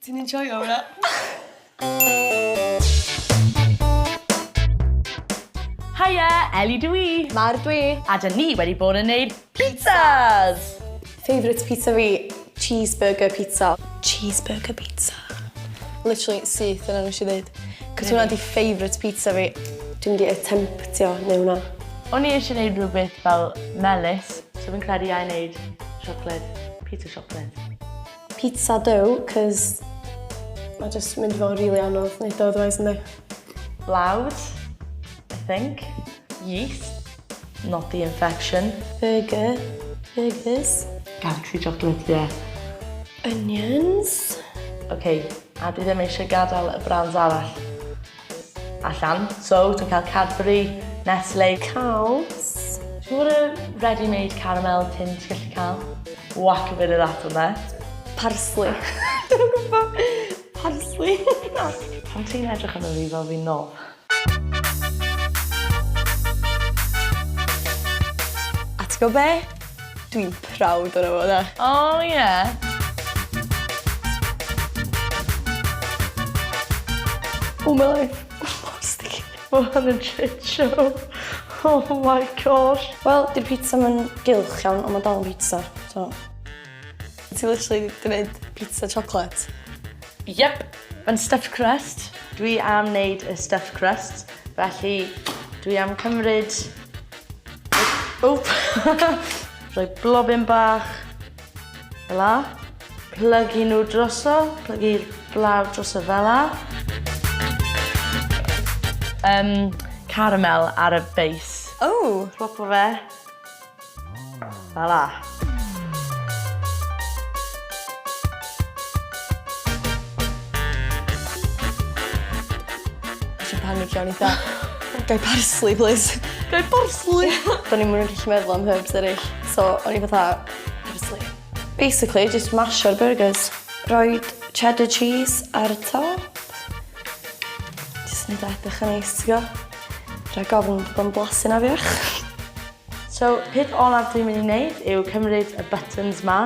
Ti'n enjoio hwnna? Haia, Ellie dw i. Mar dwi. A dyn ni wedi bod yn neud pizzas! Favourite pizza fi, cheeseburger pizza. Cheeseburger pizza. Literally syth yna nes i ddeud. Cos hwnna di favourite pizza fi. Dwi'n mynd i attemptio neu hwnna. O'n i eisiau neud rhywbeth fel melys, so fi'n credu ai neud siocled, pizza siocled. Pizza dough, cos mae jyst mynd i fod yn rili anodd neud o otherwise yndi? Blawd, I think. Yeast, not the infection. Burger, burgers. Galaxy chocolate, yeah. Onions. Ok, a dwi ddim eisiau gadael y brands arall allan. So, dwi'n cael Cadbury, Nestle. Caws. Ti'n gwybod y ready-made caramel tin ti'n gallu cael? Whack a bit of that on there. Parsley. Dwi'm yn gwybod. Parsley. Pam ti'n edrych arno fi fel fi'n knob? A ti'n gwybod be? Dwi'n proud ono fo de. Oh yeah. Oh my life. Mor sticky. Ma' hwn yn shit show. Oh my gosh. Wel, 'di'r pizza 'm yn gylch iawn, ond ma' dal yn pizza, so. Ti literally 'di neud pizza chocolate. Yep, mae'n stuffed crust. Dwi am wneud y stuffed crust, felly dwi am cymryd... Oop! Rhoi blobyn bach fel 'a. Plygu nhw droso, plygu'r blawd droso fel 'a. Um, caramel ar y base. Oh! Plopo fe fel 'a. Nes i panicio o'n i fatha gai parsley plîs? Gai parsley? Do'n i'm yn gallu meddwl am herbs eryll so o'n i fatha parsley. Basically jyst mashio'r burgers. Roid cheddar cheese ar y top. Jyst neud o edrych yn neis t'go'? Rhag ofn bod o'n blasu'n afiach. So peth olaf dwi'n mynd i wneud yw cymryd y buttons 'ma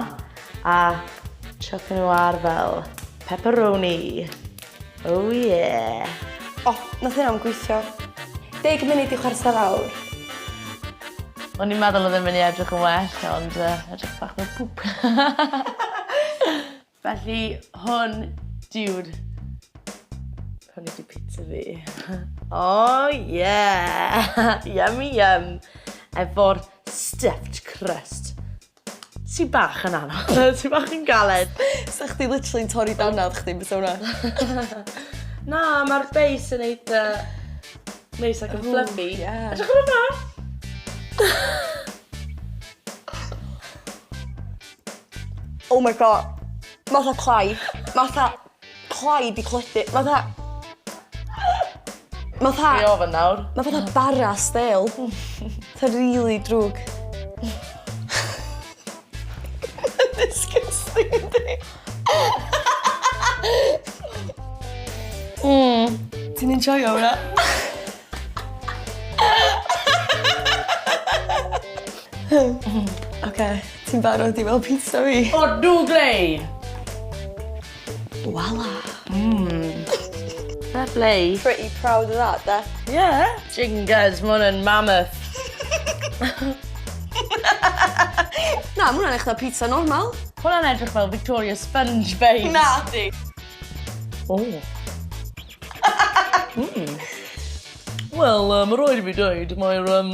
a chucio nhw ar fel pepperoni. Oh yeah. O, nath hynna 'im gweithio. Deg munud i chwarter awr. O'n i'n meddwl oedd e'n mynd i edrych yn well, ond uh, edrych bach fel poop. Felly, hwn, dude. Hwn ydi pizza fi. Oh yeah! Yummy yum. Efo'r stuffed crust. Sy bach yn anodd. Sy bach yn galed. Sa chdi literally'n torri dannedd chdi bysa hwnna. Na, mae'r base yn eitha neis ac yn fluffy. Yeah. Edrych ar hwnna! Oh my god. Ma' fatha clai. Ma' fatha clai 'di cledu. Ma' fatha... Ma' fatha... Fi ofn nawr. Ma' fatha bara stale. Fatha rili drwg. Ma'n disgusting yndi? Ti'n enjoio hwnna? Oce, ti'n barod i weld pizza fi? O, dw glei! Voila! Fair play. Pretty proud of that, de. Yeah. Jingers, ma' hwn yn mammoth. Na, ma' hwnna'n edrych fel pizza normal. Hwnna'n edrych fel Victoria Sponge babes. Nadi. O. Wel, ma' raid i fi dweud, mae'r um,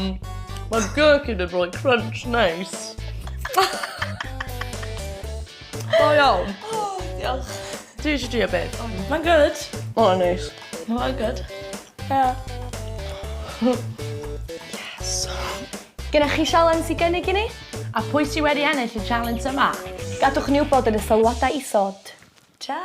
mae'r gherkin yn rhoi crunch neis. Da iawn. O, diolch. Dwi eisiau trio beth. Mae'n good. Ma' wnna'n neis. Mae'n good. Yeah. Yes. Gennych chi sialens i gynnig i ni? A pwy sy wedi ennill y challenge yma? Gadwch ni wybod yn y sylwadau isod. Ta!